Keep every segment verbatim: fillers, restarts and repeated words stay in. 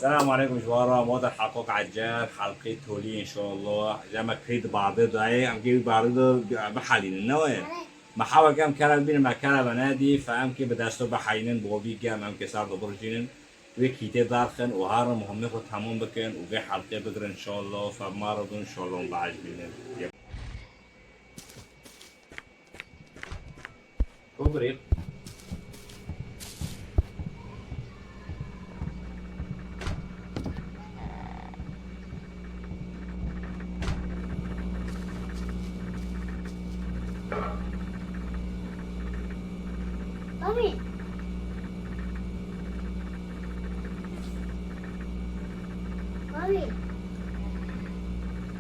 Selam aleykum ji we re, moder Haqqok Ecer, helqê tolî inşallah. Ji me kê di bardê dayê, em kê wî bardê de bihelînin, ne wê? Me hewek em kere bînin, me kere ve nedî, fe em kê bi desto bihelînin, bi wî gem em kê ser de birjînin. Wê kîtê darxin û her muhimê xwe temam bikin û vê helqê bigirin inşallah, fe ma re bin inşallah hûn biecibînin. Kobirî. Bobby. Bobby.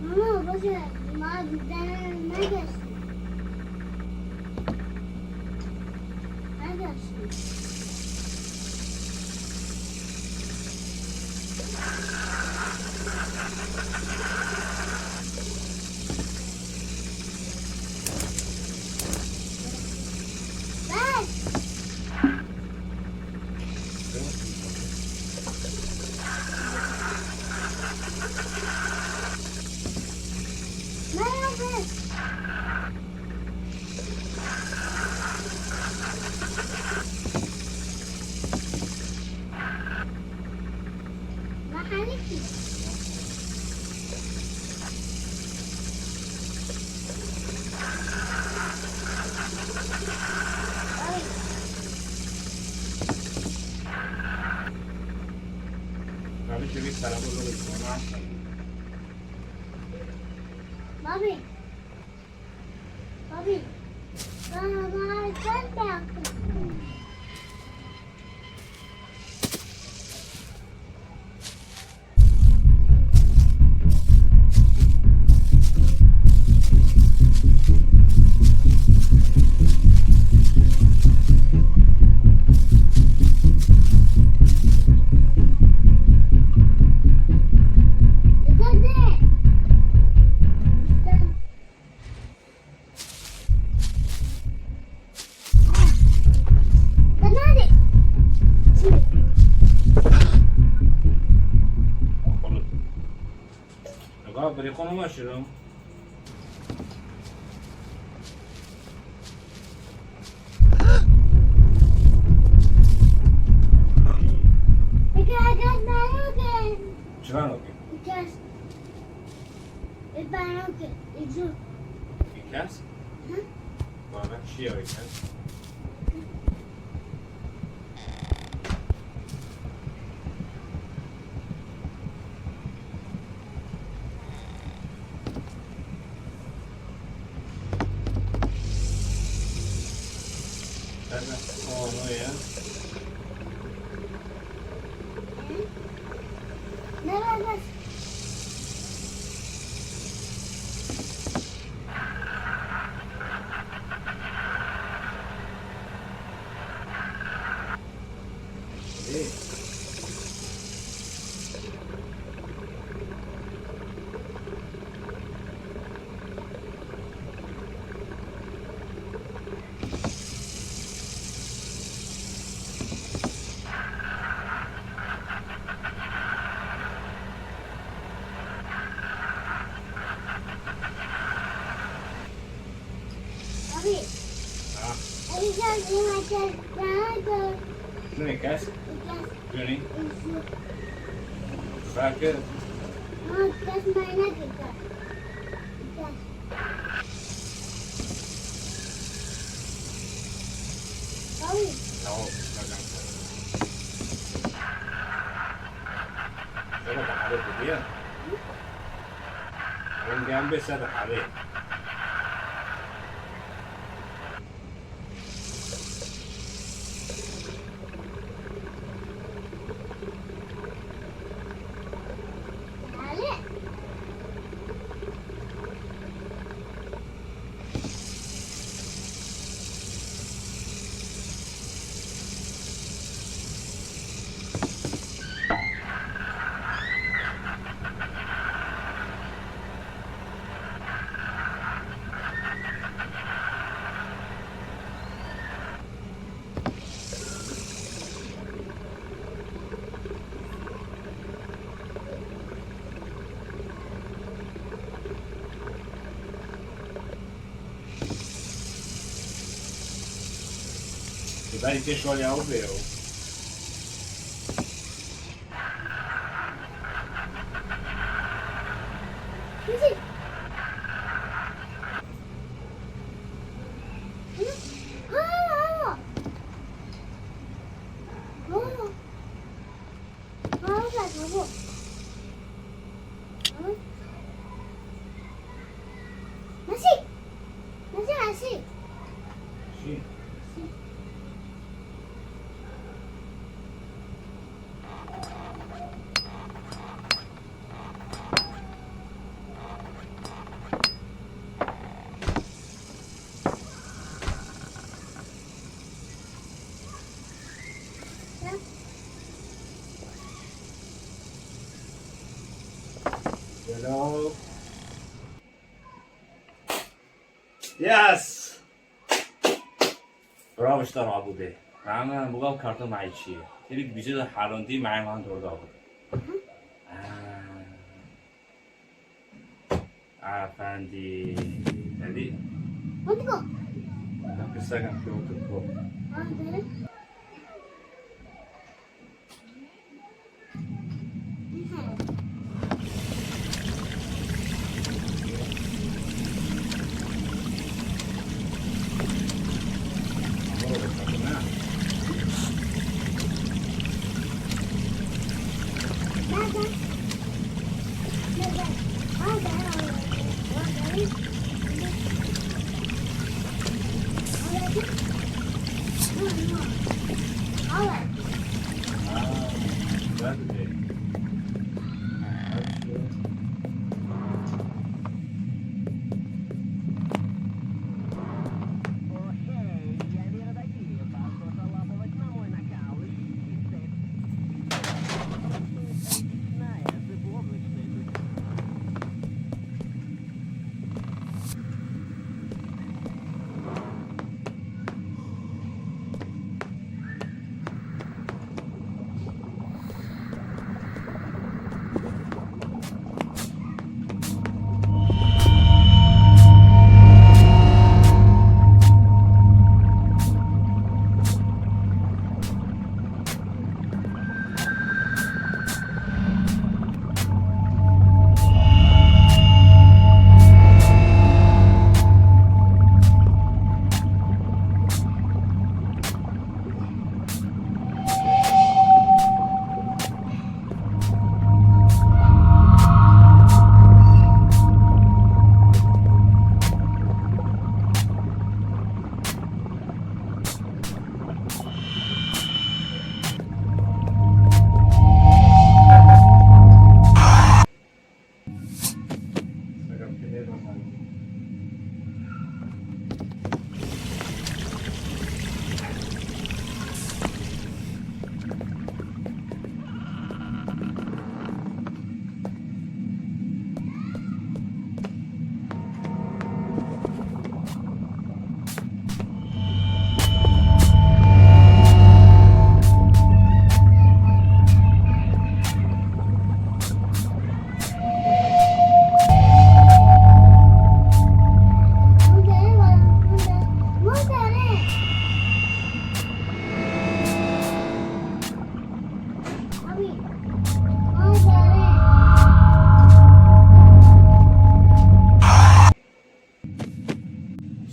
Mama, bak ya, ma bizden ne gelsin? Ne gelsin? Bobby. Bobby. Bana bana sen de yaptın. Ega, birê xwe nemaşirim. Ega, ega, nakin. Çira nakin? Kes. E, ben nakin. Îcû. Kes? Hı? Bana çi ya kes? Nerede? O, o ya. Ne var? Abi. Ha. Abi, sen yemekten daha da Şunu kes. Kes. Şunu. Fakir. Ha, kes mayına gitti. Kes. Abi. Tamam. Tamam. Şöyle bakalım diye. Rengem bir sade hali. Belki şöyle yapıyor. ماشي. ماشي، ماشي. Yes! Bravo, işte Rabu be. Ama bu kadar kartı mı içi? Dedik bize de halon değil mi? Ayman orada bu. Efendi. Hadi. Hadi go. Bak, kısa kan, kısa kan. Hadi.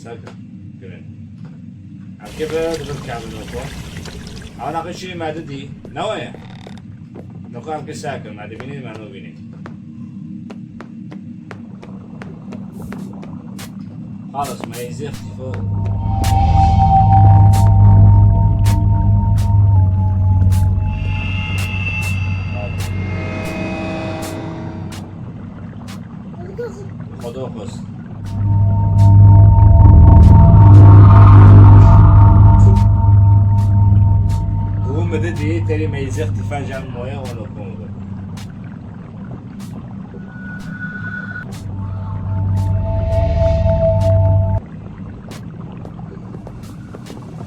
Ser kir. Girê. Evkê bi, dibir kevin noko. Ew naqê çî me didî. Ne we ye? Noko evkê ser kir, me dibînî, me nobînî. Xalas, me yê zêr tîfo. Xwedê xwest. Dû min didî, terî meyzêx tîfen jan moye, ono kom bi.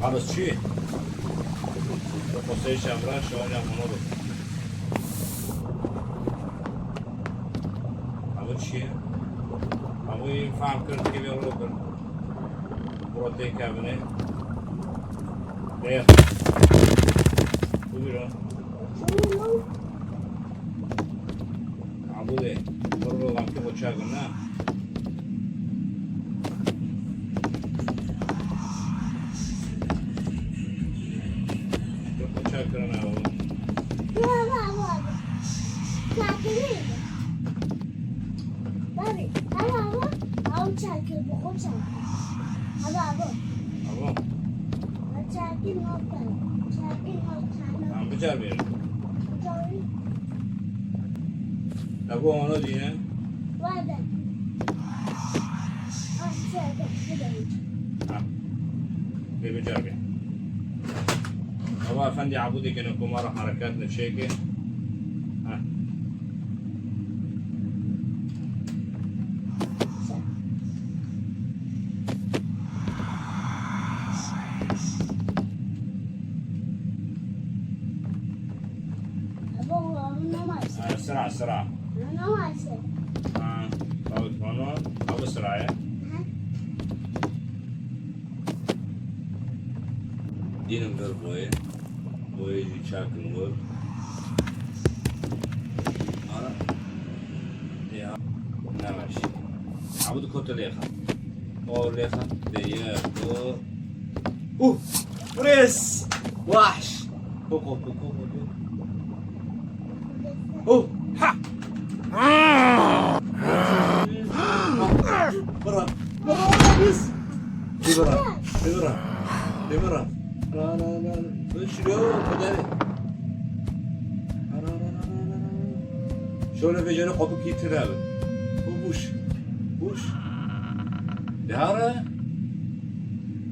Xalas çi? Xosey şemra, şewan ya mono bi. Evo çi ye? Evo yê fehm kir, dikê vê ro kir. Bro tê kevine. Buyurun. Abudê, bir rolan ki koça gına. Koça gına o. Bavê, hela ava, ew çakir bi xwe çakir. Hela ava. Ava. Ew çakir nokta. Çakir nokta. Tamam, bicar bêrin. Bicar bêrin. Ev ana dîne. Vade. Ah, çakir, bir de. Ha. Lê bicar bê. Ava efendî Ebûdê gene ku ma re herekat ne çêke. Ha. Abo, abo, namaz. Ha, sira, sira. Namaz. Ha, bawit mano, abo sira ye. Aha. Dînim vir boyê. Boyê jî çakin wir. Ara. Ya. Ne var şey? Ha, bu da kotu lêxa. O lêxa. De ye. O. Uh. Burası. Vahş. Koko, koko, koko. Oh. Ha. Bırak. Bırak. Bırak. Biz. Demira. Demira. Demira. Ra, ra, ra, ra. Dön şuraya, o kadar. Ra, ra, ra, ra, ra, ra. Şöyle bir yere kopuk getir abi. Bu buş. Buş. Dehara.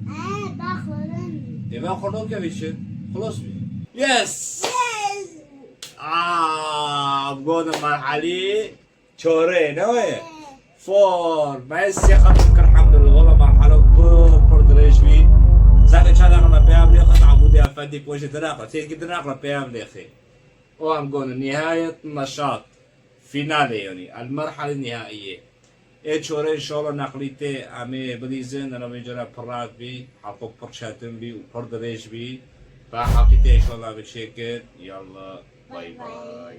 Ee, bak oğlum. E, ben kordon keviçi. Klos mu? Yes! Yes! Aa, bu da merhali. Çore, ne o? For, ben size xatir kir, elhamdülillah. Valla merhala pir, pir dirêj bî. Zaka çanda me peyam lêxin, Abûdê Efendî poşê dinaqla, têkî dinaqla peyam lêxê. O em gonin, nihayet neşat. Finale yani, el merhale nihaiye. Ê çore inşallah neqlî tê, em ê bilîzin, dana vê cara pir rahat bî, heqûq pir çetin bî û pir dirêj bî. Ve heqî tê inşallah bi çêkir. Yallah, bay bay.